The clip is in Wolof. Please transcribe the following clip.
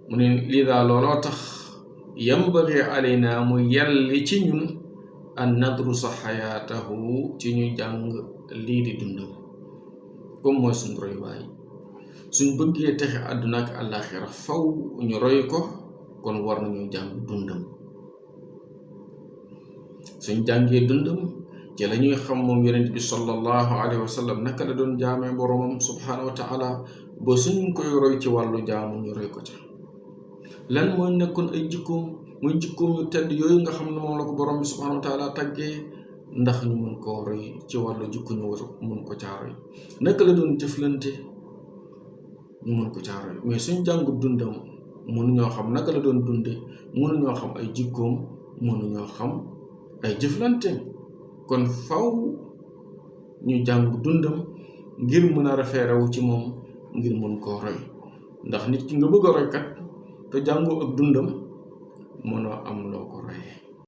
mu ne lii daal looloo tax yambagi alayna mu yelli ci ñun an nadrusa xayaatahu ci ñu jàng lii di dundam comme mooy suñ royuwaay suñ bëggee texe àdduna ak àllaaxira faw ñu roy ko kon war nañu jàng dundam suñ jàngee dundam ci la ñuy xam moom yonent bi sallallahu alayhi wa sallam naka la doon jaamee boroomam subhaanahu wa taala ba suñ koy roy ci wàllu jaamu ñu roy ko ca lan mooy nekkoon ay jikkoom muy jikkoom yu tedd yooyu nga xam ne moom la ko borom bi subhaanahu wa taala tàggee ndax ñu mun koo roy ci wàllu jikko ñu war mun ko caa roy naka la doon jëflante ñu mun ko caa roy mais suñ jàngu dundam mënuñoo xam naka la doon dunde mënuñoo xam ay jikkoom mënuñoo xam ay jëflante kon faw ñu jàng dundam ngir mën a rafeerewu ci moom ngir mun koo roy ndax nit ki nga bëgg a roykat te jàngoo ak dundam mënoo am